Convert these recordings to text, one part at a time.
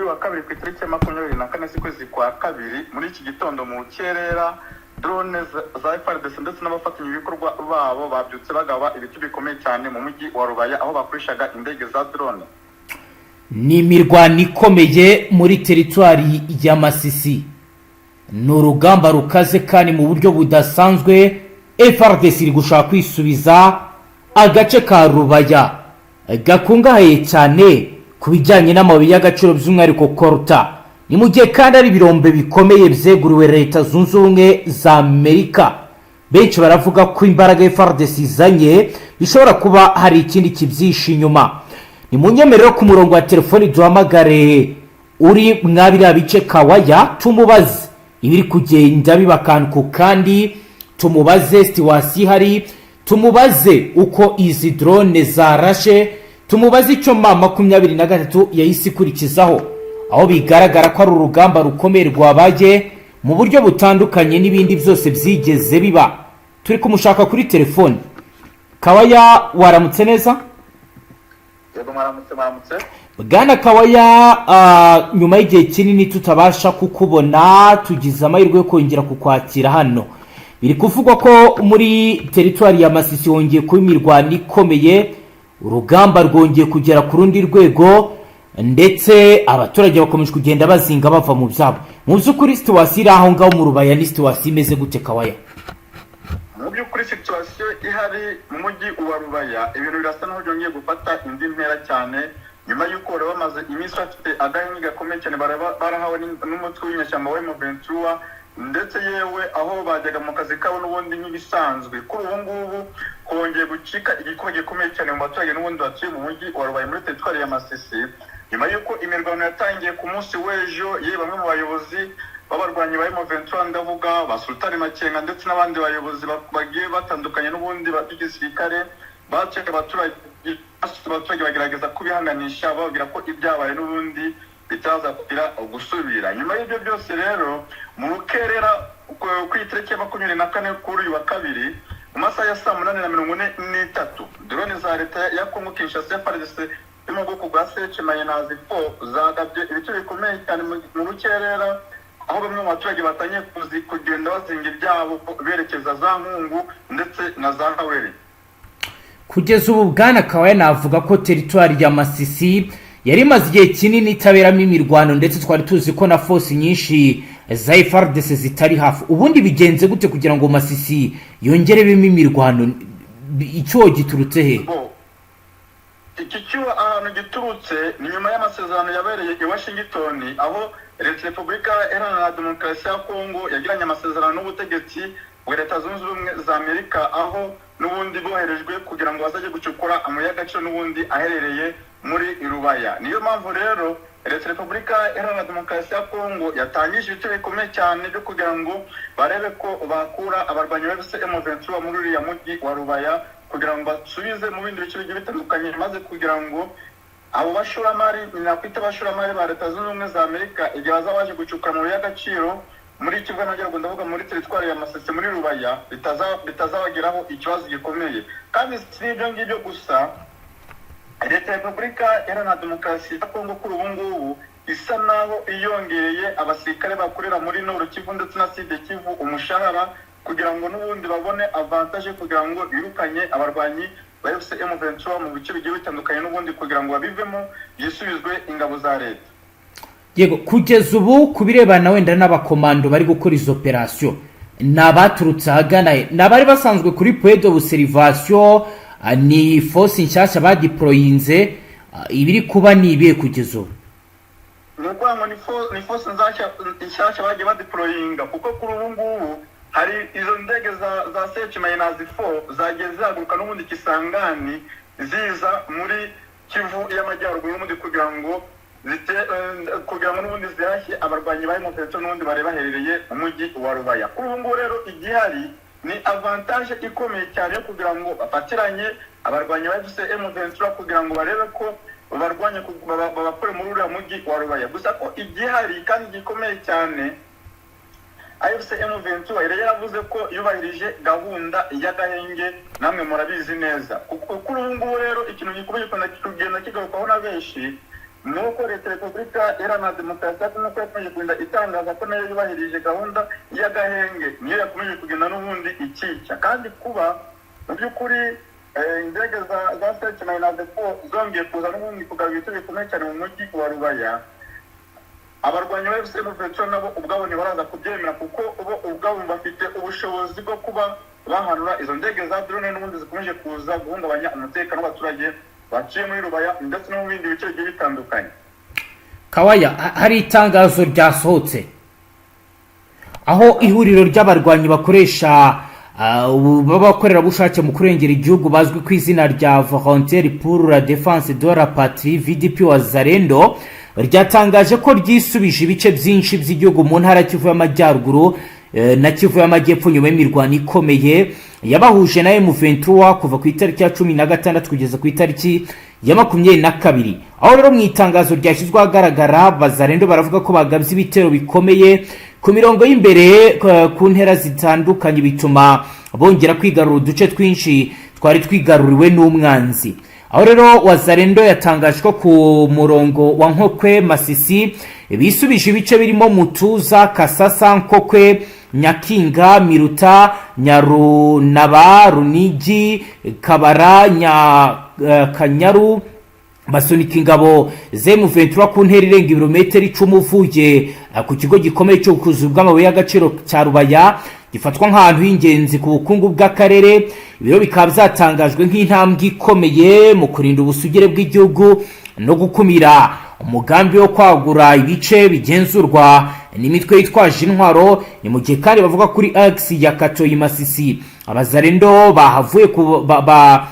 Kuri wa kabiri, ku itariki ya 24 z'ukwezi kwa kabiri, muri iki gitondo mu rukerera, drone za FARDC ndetse n'abafatanyabikorwa babo babyutse bagaba ibiti bikomeye cyane mu mujyi wa Rubaya, aho bakoreshaga indege za drone. Ni imirwano ikomeye muri teritwari ya Masisi, ni urugamba rukaze kandi mu buryo budasanzwe. FARDC iri gushaka kwisubiza agace ka Rubaya gakungahaye cyane ku bijyanye n'amabuye y'agaciro, by'umwihariko coltan. Ni mu gihe kandi ari ibirombe bikomeye byeguriwe Leta Zunze Ubumwe za Amerika. Benshi baravuga ko imbaraga FARDC izanye bishobora kuba hari ikindi kibyihishe inyuma. Ni mu nyemerero, ku murongo wa telefoni duhamagare uri mwabiriya bice, Kawaya, tumubaze ibiri kugenda biba akantu ku kandi, tumubaze situation ihari, tumubaze uko izi drone zarashe, tumubaze icyo M23 yahise ikurikizaho, aho bigaragara ko ari urugamba rukomeye rwabaye mu buryo butandukanye n'ibindi byose byigeze biba. Turi kumushaka kuri telefoni. Kawaya, waramutse neza? Yego, mwaramutse, mwaramutse. Bwana Kawaya, nyuma y'igihe kinini tutabasha kukubona, tugize amahirwe yo kongera kukwakira hano. Biri kuvugwa ko muri teritwari ya Masisi hongeye kuba imirwano ikomeye, urugamba rwongeye kugera ku rundi rwego, ndetse abaturage bakomeje kugenda bazinga bava mu byabo. Mu by'ukuri, situation iri aho ngaho mu Rubaya ni situation imeze gute, Kawaya? Mu by'ukuri, situation ihari mu mujyi wa Rubaya, ibintu birasa naho byongeye gufata indi ntera cyane, nyuma y'uko bari bamaze iminsi bafite agahenge gakomeye cyane barahawe n'umutwe w'inyeshyamba wa M23, ndetse yewe aho bajyaga mu kazi kabo n'ubundi nk'ibisanzwe. Kuri ubu ngubu hongeye gucika igikuba gikomeye cyane mu baturage n'ubundi batuye mu mujyi wa Rubaye, muri teritwari ya Masisi, nyuma y'uko imirwano yatangiye ku munsi w'ejo. Yewe, bamwe mu bayobozi b'abarwanyi ba M23, ndavuga ba Sultani Makenga ndetse n'abandi bayobozi bagiye batandukanye n'ubundi b'igisirikare, baceka abaturage. Abaturage bagerageza kubihanganisha, bababwira ko ibyabaye n'ubundi bitaza kugira gusubira. Nyuma y'ibyo byose rero, mu rukerera ku itariki ya 24 kuri uyu wa kabiri, mu masaha ya saa 8:43, drone za leta ya Kongo Kinshasa ya FARDC yo mu bwoko bwa CH minus 4 zagabye ibice bikomeye cyane mu rukerera, aho bamwe mu baturage batangiye kugenda bazinga ibyabo berekeza za Nkungu ndetse na za Kawere. Kugeza ubu, bwana Kawaya, navuga ko teritwari ya Masisi yari imaze igihe kinini itaberamo imirwano, ndetse twari tuzi ko na force nyinshi za FARDC zitari hafi. Ubundi bigenze gute kugira ngo Masisi yongere bemo imirwano? Icyo giturutse he? Bo, iki cyuho ahantu giturutse ni nyuma y'amasezerano yabereye i Washington, aho leta Repubulika Iharanira Demokarasi ya Kongo yagiranye amasezerano n'ubutegetsi bwa Leta Zunze Ubumwe za Amerika, aho n'ubundi boherejwe kugira ngo bazajye gucukura amabuye y'agaciro n'ubundi aherereye muri Rubaya. Niyo mpamvu rero leta Repubulika Iharanira Demokarasi ya Kongo yatangije ibice bikomeye cyane byo kugira ngo barebe ko bakura abarwanyi ba AFC M23 muri uriya mujyi wa Rubaya, kugira ngo basubize mu bindi bice bigiye bitandukanye, maze kugira ngo abo bashoramari, nakwita abashoramari ba Leta Zunze Ubumwe za Amerika, igihe bazaba baje gucukura amabuye y'agaciro muri Kivu y'Amajyaruguru, ndavuga muri teritwari ya Masisi, muri Rubaya, bitazabagiraho ikibazo gikomeye. Kandi si n'ibyo ngibyo gusa, leta ya Repubulika Iharanira Demokarasi ya Kongo kuri ubu ngubu isa naho iyongereye abasirikare bakorera muri Nord Kivu ndetse na Sud Kivu umushahara, kugira ngo n'ubundi babone avantage, kugira ngo birukanye abarwanyi ba AFC M23 mu bice bigiye bitandukanye n'ubundi, kugira ngo babivemo, byisubizwe ingabo za leta. Yego, kugeza ubu, ku birebana wenda n'abakomando bari gukora izo operasiyo, ni abaturutse ahagana he? Ni abari basanzwe kuri point d'observation? Ni force nshyashya badeployinze? Ibiri kuba ni ibihe kugeza ubu? Ni ukuvuga ngo ni force nshyashya bagiye badeployinga, kuko kuri ubu ngubu hari izo ndege za CH minus 4 zagiye zihaguruka n'ubundi Kisangani, ziza muri Kivu y'Amajyaruguru n'ubundi, kugira ngo n'ubundi zihashye abarwanyi ba M23 n'ubundi bari baherereye mu mujyi wa Rubaya. Kuri ubu ngubu rero, igihari ni avantage ikomeye cyane yo kugira ngo bafatiranye abarwanyi ba AFC M23, kugira ngo barebe ko babarwanye, babakure muri uriya mujyi wa Rubaya. Gusa ko igihari kandi gikomeye cyane, AFC M23 yari yaravuze ko yubahirije gahunda y'agahenge, namwe murabizi neza. Kuko kuri ubu ngubu rero, ikintu gikomeye gikunda kugenda kigarukwaho na benshi Ni uko Leta ya Repubulika Iharanira Demokarasi ya Kongo yakomeje kugenda itangaza ko nayo yubahirije gahunda y'agahenge, niyo yakomeje kugenda n'ubundi ikica. Kandi kuba mu by'ukuri indege za Sekimayi na Depo zongeye kuza n'ubundi kugaba ibitero bikomeye cyane mu mujyi wa Rubaya, abarwanyi ba AFC M23 nabo ubwabo ntibaraza kubyemera, kuko bo ubwabo bafite ubushobozi bwo kuba bahanura izo ndege za drone n'ubundi zikomeje kuza guhungabanya umutekano w'abaturage baciye muri Rubaya ndetse no mu bindi bice bigiye bitandukanye. Kawaya, hari itangazo ryasohotse aho ihuriro ry'abarwanyi bakoresha b'abakorerabushake mu kurengera igihugu bazwi ku izina rya Volontaire pour la Défense de la Patrie, VDP Wazalendo, ryatangaje ko ryisubije ibice byinshi by'igihugu mu ntara Kivu y'Amajyaruguru na Kivu y'Amajyepfo, nyuma y'imirwano ikomeye yabahuje na M23 kuva ku itariki ya 16 kugeza ku itariki ya 22. Aho rero mu itangazo ryashyizwe ahagaragara, Wazalendo baravuga ko bagabye ibitero bikomeye ku mirongo y'imbere ku ntera zitandukanye, bituma bongera kwigarura uduce twinshi twari twigaruriwe n'umwanzi. Aho rero Wazalendo yatangaje ko ku murongo wa Nkokwe Masisi bisubije ibice birimo Mutuza, Kasasa, Nkokwe, Nyakinga, Miruta, Nyarunaba, Runigi, Kabara, Kanyaru, basunika ingabo za M23 ku ntera irenga ibirometero 10 uvuye ku kigo gikomeye cy'ubucukuzi bw'amabuye y'agaciro cya Rubaya, gifatwa nk'ahantu h'ingenzi ku bukungu bw'akarere. Ibiro bikaba byatangajwe nk'intambwe ikomeye mu kurinda ubusugire bw'igihugu no gukumira umugambi wo kwagura ibice bigenzurwa n'imitwe yitwaje intwaro. Ni mu gihe kandi bavuga kuri axe ya Katoyi Masisi, Abazalendo bahavuye ku ba, ba,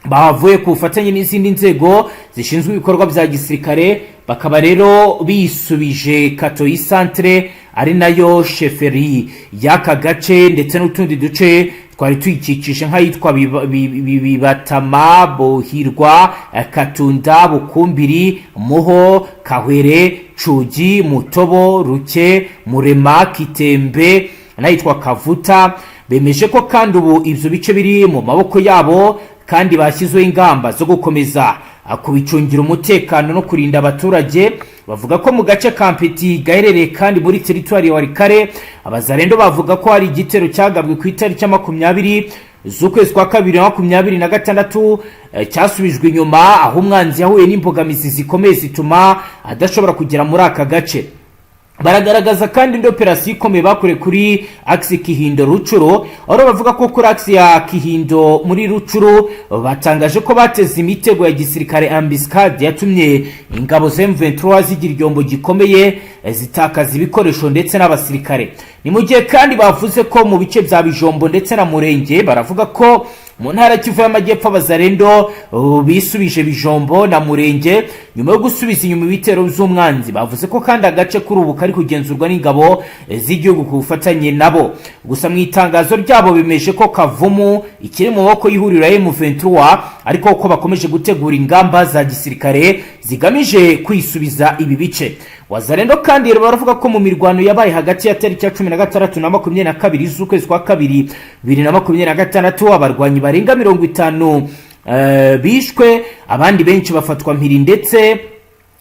bahavuye ku bufatanye n'izindi nzego zishinzwe ibikorwa bya gisirikare, bakaba rero bisubije Katoyi centre, ari nayo chefferie y'aka gace, ndetse n'utundi duce twari tuyikikije nk'ahitwa Bibatama, Bohirwa, Katunda, Bukumbiri, Muho, Kahwere, Cugi, Mutobo, Ruke, Murema, Kitembe n'ahitwa Kavuta. Bemeje ko kandi ubu ibyo bice biri mu maboko yabo, kandi bashyizeho ingamba zo gukomeza kubicungira umutekano no kurinda abaturage. Bavuga ko mu gace ka Mpeti gaherereye kandi muri teritwari ya Walikale, Abazalendo bavuga ko hari igitero cyagabwe ku itariki ya 20 z'ukwezi kwa kabiri na 26, cyasubijwe inyuma, aho umwanzi yahuye n'imbogamizi zikomeye zituma adashobora kugera muri aka gace. Baragaragaza kandi indi operasiyo ikomeye bakoreye kuri axe Kihindo Rucuro, aho bavuga ko kuri axe ya Kihindo muri Rucuro batangaje ko bateze imitego ya gisirikare, embuscade, yatumye ingabo za M23 zigira igihombo gikomeye, zitakaza ibikoresho ndetse n'abasirikare. Ni mu gihe kandi bavuze ko mu bice bya Bijombo ndetse na Murenge, baravuga ko mu ntara Kivu y'Amajyepfo Abazalendo bisubije Bijombo na Murenge nyuma yo gusubiza inyuma ibitero by'umwanzi. Bavuze ko kandi agace kuri ubu kari kugenzurwa n'ingabo z'igihugu ku bufatanye nabo. Gusa mu itangazo ryabo bemeje ko Kavumu ikiri mu maboko y'ihuriro ya M23, ariko ko bakomeje gutegura ingamba za gisirikare zigamije kwisubiza ibi bice. Wazalendo kandi rero baravuga ko mu mirwano yabaye hagati ya tariki ya 16 na 22 z'ukwezi kwa kabiri 2026, abarwanyi barenga 50 bishwe, abandi benshi bafatwa mpiri, ndetse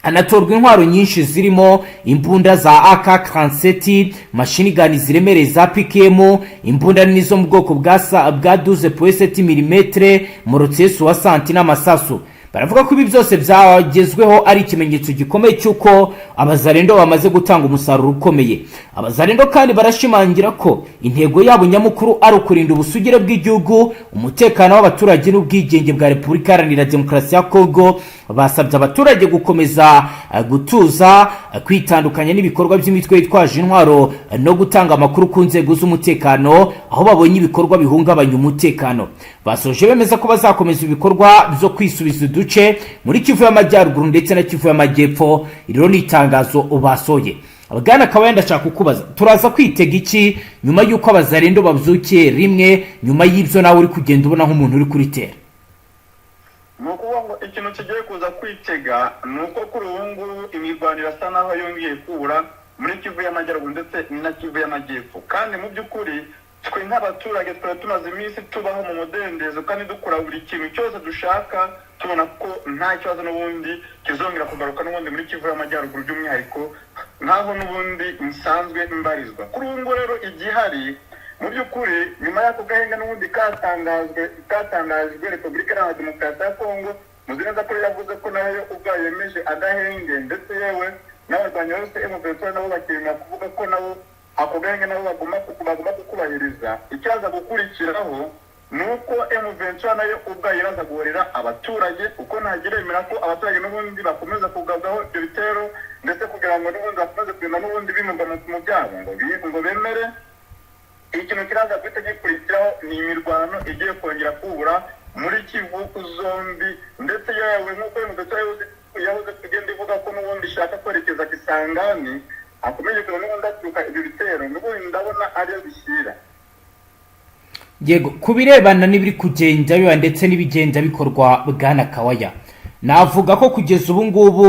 hanatorwa intwaro nyinshi zirimo imbunda za AK 47, machine gun ziremereye za PKM, imbunda nini zo mu bwoko bwa 12.7 mm, mortier 60 n'amasasu. Baravuga ko ibi byose byagezweho ari ikimenyetso gikomeye cy'uko Abazalendo bamaze gutanga umusaruro ukomeye. Abazalendo kandi barashimangira ko intego yabo nyamukuru ari ukurinda ubusugire bw'igihugu, umutekano w'abaturage n'ubwigenge bwa Repubulika Iharanira Demokarasi ya Kongo. Basabye abaturage gukomeza gutuza, kwitandukanya n'ibikorwa by'imitwe yitwaje intwaro no gutanga amakuru ku nzego z'umutekano aho babonye ibikorwa bihungabanya umutekano. Basoje bemeza ko bazakomeza ibikorwa byo kwisubiza uduce muri Kivu y'Amajyaruguru ndetse na Kivu y'Amajyepfo. Iri ni itangazo basohoye. Bwana Kawaya, ndashaka kukubaza, turaza kwitega iki nyuma y'uko Abazalendo babyukiye rimwe, nyuma y'ibyo nawe uri kugenda ubona nk'umuntu uri kuri terrain? Ni ukuvuga ngo ikintu kigiye kuza kwitega ni uko kuri ubu ngubu imirwano irasa naho yongeye kubura muri Kivu y'Amajyaruguru ndetse na Kivu y'Amajyepfo. Kandi mu by'ukuri Twe nk'abaturage twari tumaze iminsi tubaho mu mudendezo kandi dukora buri kintu cyose dushaka, tubona ko nta kibazo n'ubundi kizongera kugaruka n'ubundi muri Kivu y'Amajyaruguru, by'umwihariko nk'aho n'ubundi nsanzwe mbarizwa. Kuri ubu ngubu rero igihari mu by'ukuri, nyuma y'ako gahenga n'ubundi katangajwe, Repubulika Iharanira Demokarasi ya Kongo, muzi neza ko yavuze ko nayo ubwayo yemeje agahenge, ndetse yewe n'abarwanyi bose M23 nabo bakemera kuvuga ko nabo ako gahenge nabo bagomba kukubahiriza. Icyaza gukurikiraho ni uko M23 nayo ubwayo iraza guhorera abaturage, kuko ntageremera ko abaturage n'ubundi bakomeza kugabwaho ibyo bitero, ndetse kugira ngo n'ubundi bakomeze kugenda n'ubundi bimurwa mu byabo ngo bemere. Ikintu kiraza guhita gikurikiraho ni imirwano igiye kongera kubura muri Kivu zombi, ndetse yewe nk'uko M23 yahoze kugenda ivuga ko n'ubundi ishaka kwerekeza Kisangani, akomeje kuza n'ubundi aturuka ibyo bitero, n'ubundi ndabona ariyo bishyira. Yego, ku birebana n'ibiri kugenda biba ndetse n'ibigenda bikorwa, bwana Kawaya, navuga ko kugeza ubu ngubu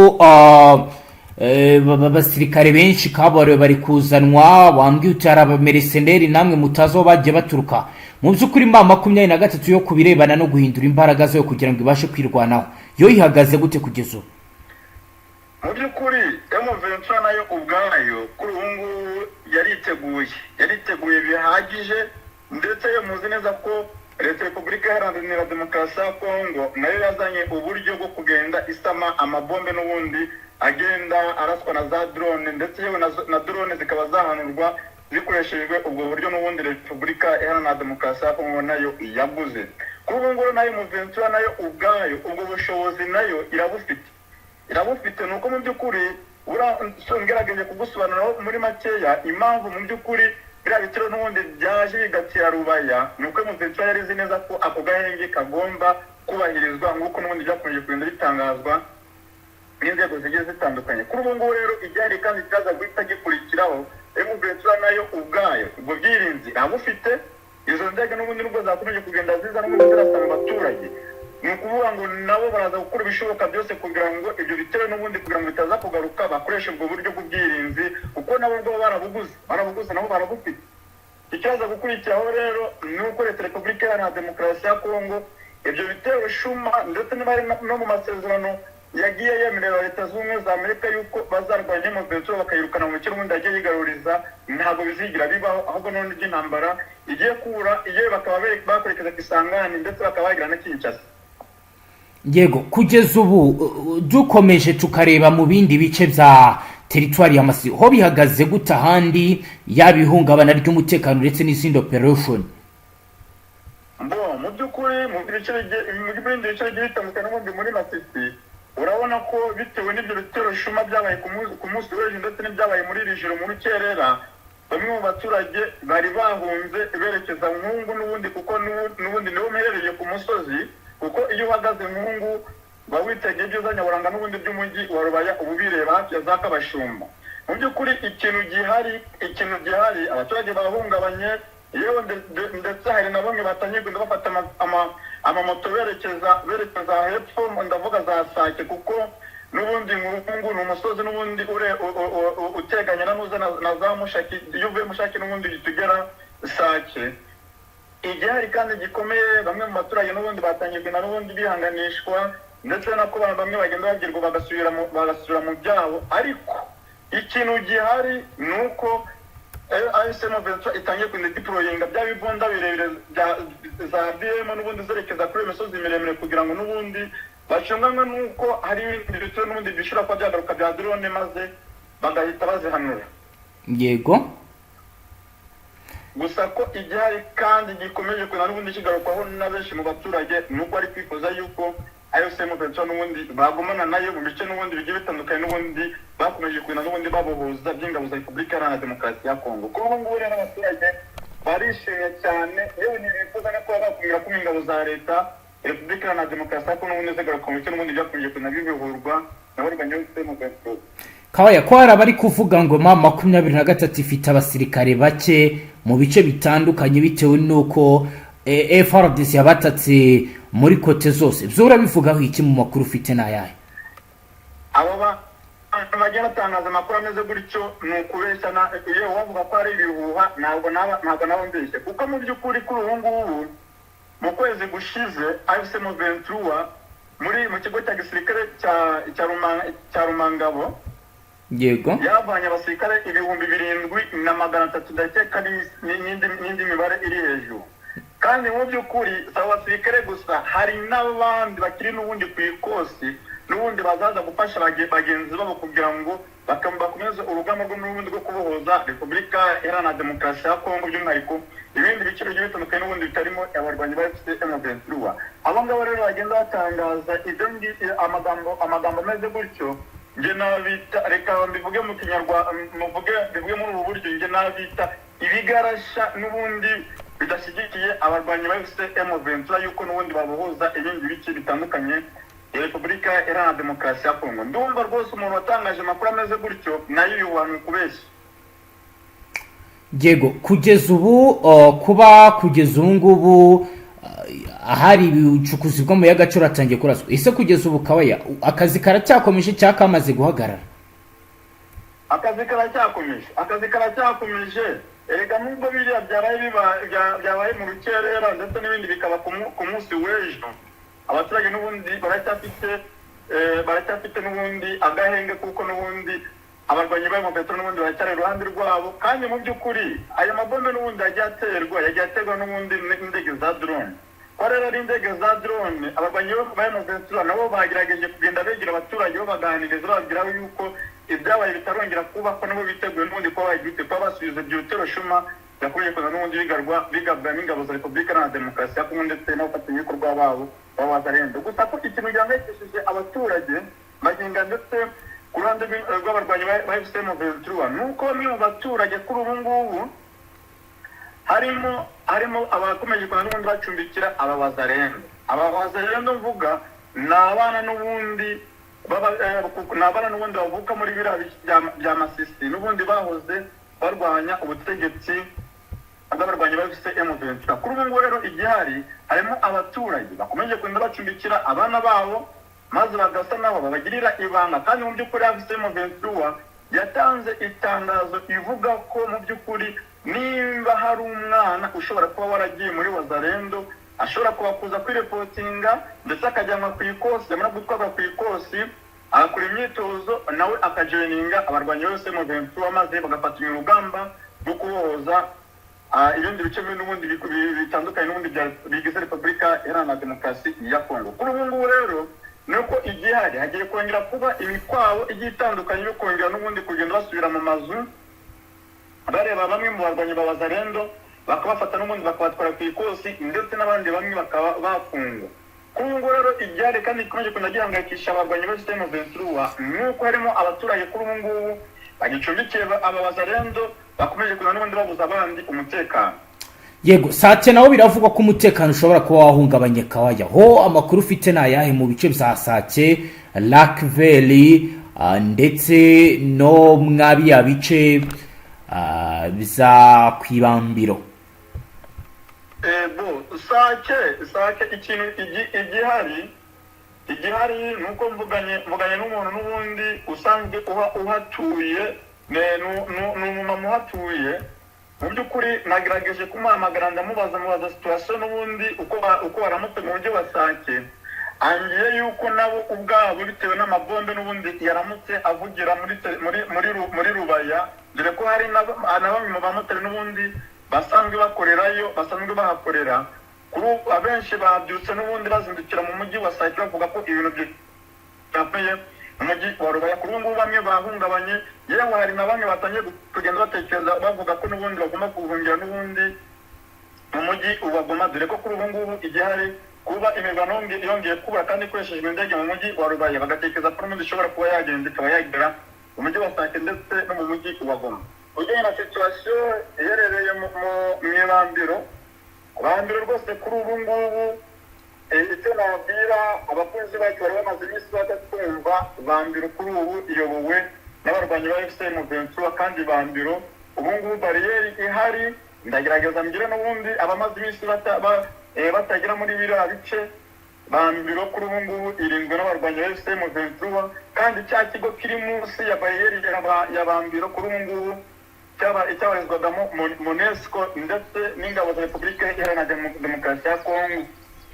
abasirikare benshi kabuhariwe bari kuzanwa. Wambwiye uti hari abamercenaires namwe mutazi aho bagiye baturuka. Mu by'ukuri M23 yo, ku birebana no guhindura imbaraga zayo kugira ngo ibashe kwirwanaho, yo ihagaze gute kugeza ubu? Mu by'ukuri M23 nayo ubwayo kuri ubu ngubu yariteguye bihagije, ndetse yo muzi neza ko Leta ya Repubulika Iharanira Demokarasi ya Kongo nayo yazanye uburyo bwo kugenda isama amabombe n'ubundi agenda araswa na za drone, ndetse yewe na drone zikaba zahanurwa zikoreshejwe ubwo buryo n'ubundi Repubulika Iharanira Demokarasi ya Kongo nayo yaguze. Kuri ubu ngubu nayo M23 nayo ubwayo ubwo bushobozi nayo irabufite. Ni uko mu by'ukuri ngerageje kugusobanuriraho muri makeya impamvu mu by'ukuri biriya bitero n'ubundi byaje bigatira Rubaya, ni uko M23 yari izi neza ko ako gahenge kagomba kubahirizwa, nk'uko n'ubundi byakomeje kugenda bitangazwa n'inzego zigiye zitandukanye. Kuri ubu ngubu rero igihari kandi kiraza guhita gikurikiraho, M23 nayo ubwayo ubwo bwirinzi irabufite. Izo ndege n'ubundi nubwo zakomeje kugenda ziza n'ubundi zirasaba abaturage, ni ukuvuga ngo nabo baraza gukora ibishoboka byose kugira ngo ibyo bitero n'ubundi kugira ngo bitaza kugaruka, bakoreshe ubwo buryo bw'ubwirinzi, kuko nabo ubwo barabuguze, nabo barabufite. Ikibazo gukurikiraho rero ni uko Leta Repubulika Iharanira Demokarasi ya Kongo ibyo bitero shuma, ndetse niba ari no mu masezerano yagiye yemerera Leta Zunze Ubumwe za Amerika yuko bazarwanya M23 bakayirukana mu bice n'ubundi yagiye yigaruriza, ntabwo bizigira bibaho. Ahubwo none by'intambara igiye kubura iyo bakaba bakwerekeza Kisangani, ndetse bakaba bagira na Kinshasa. Yego, kugeza ubu dukomeje tukareba mu bindi bice bya teritwari ya Masisi, ho bihagaze gute ahandi, yaba ihungabana ry'umutekano ndetse n'izindi operation? Bo mu by'ukuri mu bindi bice bigiye bitandukanye n'ubundi muri Masisi, urabona ko bitewe n'ibyo bitero shuma byabaye ku munsi w'ejo, ndetse n'ibyabaye muri iri joro mu rukerera, bamwe mu baturage bari bahunze berekeza Nkungu n'ubundi, kuko n'ubundi niwo mperereye ku musozi, kuko iyo uhagaze Nkungu uba witegeye ibyiza nyaburanga n'ubundi by'umujyi wa Rubaya, uba ubireba hafi ya za Kabashumba. Mu by'ukuri ikintu gihari, abaturage bahungabanye, yewe ndetse hari na bamwe batangiye kugenda bafata amamoto berekeza hepfo, ndavuga za Sake, kuko n'ubundi Nkungu ni umusozi n'ubundi uteganye na nuza na za Mushaki. Iyo uvuye Mushaki n'ubundi uhita ugera Sake. Igihari kandi gikomeye, bamwe mu baturage n'ubundi batangiye kugenda n'ubundi bihanganishwa, ndetse nako bamwe bagenda babwirwa bagasubira mu byabo. Ariko ikintu gihari ni uko AFC M23 itangiye kugenda deployinga bya bibunda birebire bya za BM n'ubundi zerekeza kuri iyo misozi miremire, kugira ngo n'ubundi bacunganwe n'uko hari ibindi bitero n'ubundi bishobora kuba byagaruka bya drone, maze bagahita bazihanura. Gusa ko igihari kandi gikomeje kugenda n'ubundi kigarukwaho na benshi mu baturage, ni uko ari kwifuza yuko AFC M23 n'ubundi bagumana nayo mu bice n'ubundi bigiye bitandukanye n'ubundi bakomeje kugenda n'ubundi babohoza by'ingabo za Repubulika Iharanira Demokarasi ya Kongo. Kuri ubu ngubu rero abaturage barishimye cyane, yewe ntibifuza no kuba bakongera kuma ingabo za Leta Repubulika Iharanira Demokarasi ya Kongo n'ubundi zigaruka mu bice n'ubundi byakomeje kugenda bibohorwa na barwanya AFC M23. Kawaya, ko hari abari kuvuga ngo M23 ifite abasirikare bake mu bice bitandukanye bitewe n'uko FARDC yabatatse muri côté zose, byo urabivugaho iki? Mu makuru ufite ni ayahe? Abo bantu Abantu bagiye batangaza amakuru ameze gutyo ni ukubeshya. Iyo wavuga ko ari ibihuha, ntabwo naba mbeshye, kuko mu by'ukuri kuri ubu ngubu mu kwezi gushize AFC M23 mu kigo cya gisirikare cya Rumangabo yavanye abasirikare 7300, ndakeka n'indi mibare iri hejuru. Kandi mu by'ukuri si abo basirikare gusa, hari n'abandi bakiri n'ubundi ku ikosi, n'ubundi bazaza gufasha bagenzi babo kugira ngo bakomeze urugamba rwo n'ubundi rwo kubohoza Repubulika Iharanira Demokarasi ya Kongo, by'umwihariko ibindi bice bigiye bitandukanye n'ubundi bitarimo abarwanyi ba AFC M23. Abo ngabo rero bagenda batangaza ibyo amagambo ameze gutyo, njye nabita, reka mbivuge mu Kinyarwanda, muvuge bivuge muri ubu buryo, njye nabita ibigarasha n'ubundi bidashyigikiye abarwanyi ba AFC M23 yuko n'ubundi babohoza ibindi bice bitandukanye ya Repubulika Iharanira Demokarasi ya Kongo. Ndumva rwose umuntu watangaje amakuru ameze gutyo nayo yubaha ni ukubeshya. Yego, kugeza ubu kuba kugeza ubu ngubu ahari ubucukuzi bw'amabuye y'agaciro hatangiye kuraswa, ese kugeza ubu kabaya akazi karacyakomeje cyangwa kamaze guhagarara? Akazi karacyakomeje, akazi karacyakomeje. Erega nubwo biriya byabaye byabaye mu rukerera ndetse n'ibindi bikaba ku munsi w'ejo, abaturage n'ubundi baracyafite n'ubundi agahenge, kuko n'ubundi abarwanyi ba M23 n'ubundi baracyari iruhande rwabo. Kandi mu by'ukuri ayo mabombe n'ubundi yagiye aterwa n'ubundi n'indege za drone. Ko rero ari indege za drone, abarwanyi ba M23 nabo bagerageje kugenda begera abaturage, babaganiriza, bababwira yuko ibyabaye bitarongera kuba, ko nabo biteguye n'ubundi kuba bagiye kuba basubiza ibyo bitero shuma byakomeje kuza n'ubundi bigabwa n'ingabo za Repubulika Iharanira Demokarasi ya Kongo ndetse n'abafatanyabikorwa babo b'Abazalendo. Gusa ko ikintu gihangayikishije abaturage Maginga ndetse ku ruhande rw'abarwanyi ba AFC M23 ni uko bamwe mu baturage kuri ubu ngubu harimo abakomeje kuza n'ubundi bacumbikira aba Bazalendo. Aba Bazalendo mvuga ni abana n'ubundi ni abana n'ubundi bavuka muri biriya bice bya Masisi, n'ubundi bahoze barwanya ubutegetsi bw'abarwanyi ba AFC M23. Kuri ubu ngubu rero igihari, harimo abaturage bakomeje kugenda bacumbikira abana babo, maze bagasa nabo babagirira ibanga. Kandi mu by'ukuri AFC M23 yatanze itangazo ivuga ko mu by'ukuri nimba hari umwana ushobora kuba waragiye muri Wazalendo, ashobora kuba kuza kwirepotinga ndetse akajyanwa ku ikosi, yamara gutwarwa ku ikosi agakora imyitozo, nawe akajoininga abarwanyi bose M23, maze bagafatanya urugamba rwo kubohoza ibindi bice bimwe n'ubundi bitandukanye n'ubundi bigize Repubulika Iharanira Demokarasi ya Kongo. Kuri ubu ngubu rero ni uko igihari, hagiye kongera kuba imikwabo igiye itandukanye yo kongera n'ubundi kugenda basubira mu mazu, bareba bamwe mu barwanyi ba Wazalendo, bakabafata n'ubundi bakabatwara ku ikosi, ndetse n'abandi bamwe bakaba bafungwa. Kuri ubu ngubu rero igihari kandi gikomeje kugenda gihangayikisha abarwanyi ba M23 ni uko harimo abaturage kuri ubu ngubu bagicumbikiye aba Wazalendo, bakomeje kugenda n'ubundi babuza abandi umutekano. Yego, Sake naho biravugwa ko umutekano ushobora kuba wahungabanye. Kawaya, ho amakuru ufite ni ayahe mu bice bya Sake, Lac Vert, ndetse no mwabiya bice bya Kwibambiro? Bo Sake ikintu igihari ni uko mvuganye n'umuntu n'ubundi usanzwe uhatuye, ni umumama uhatuye. Mu by'ukuri nagerageje kumuhamagara, ndamubaza, mubaza situation n'ubundi uko baramutse mu mujyi wa Sake. Angiye yuko nabo ubwabo bitewe n'amabombe n'ubundi yaramutse avugira muri te- muri muri Ru- muri Rubaya, dore ko hari na bamwe mu bamotari n'ubundi basanzwe bakorerayo, basanzwe bahakorera. Kuri ubu abenshi babyutse n'ubundi bazindukira mu mujyi wa Sake, bavuga ko ibintu byakomeye mu mujyi wa Rubaya. Kuri ubu ngubu bamwe bahungabanye, yewe hari na bamwe batangiye kugenda batekereza, bavuga ko n'ubundi bagomba guhungira n'ubundi mu mujyi wa Goma, dore ko kuri ubu ngubu igihari kuba imirwano yongeye kubura kandi ikoreshejwe indege mu mujyi wa Rubaya, bagatekereza ko n'ubundi ishobora kuba yagenda ikaba yagera mu mujyi wa Sake ndetse no mu mujyi wa Goma. Ujyanye na situation iherereye mu Ibambiro, Bambiro rwose kuri ubu ngubu, icyo nabwira abakunzi bacu bari bamaze iminsi batatwumva, Bambiro kuri ubu iyobowe n'abarwanyi ba AFC M23. Kandi Bambiro ubu ngubu bariyeri ihari, ndagerageza mbwire n'ubundi abamaze iminsi batagera muri biriya bice. Bambiro kuri ubu ngubu irinzwe n'abarwanyi ba AFC M23, kandi cya kigo kiri munsi ya bariyeri ya Bambiro kuri ubu ngubu cyaba icyabarizwagamo MONUSCO ndetse n'ingabo za Repubulika Iharanira Demokarasi ya Kongo,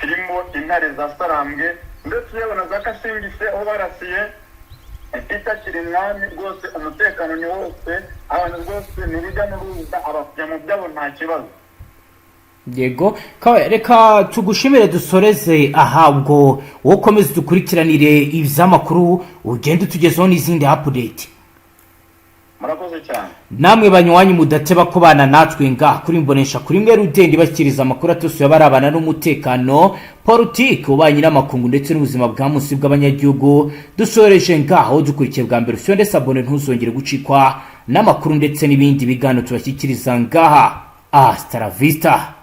kirimo intare za Sarambwe ndetse yewe na za Kasingise aho barasiye Peter Kirimwami. Rwose umutekano ni wose, abantu rwose ni urujya n'uruza, abajya mu byabo nta kibazo. Yego kawe, reka tugushimire, dusoreze aha. Ubwo wowe ukomeze dukurikiranire iby'amakuru, ugende utugezeho n'izindi update. Murakoze cyane. Namwe banywanyi mudateba kubana natwe ngaha kuri Mbonesha kuri mwe rudende, bashyikiriza amakuru atusuye abarabana n'umutekano, politiki, ububanyi n'amakungu ndetse n'ubuzima bwa munsi bw'abanyagihugu. Dusoreje ngaho. Dukurikiye bwa mbere, usonde s'abonner, ntuzongere gucikwa n'amakuru ndetse n'ibindi biganiro tubashyikiriza ngaha. Hasta la vista.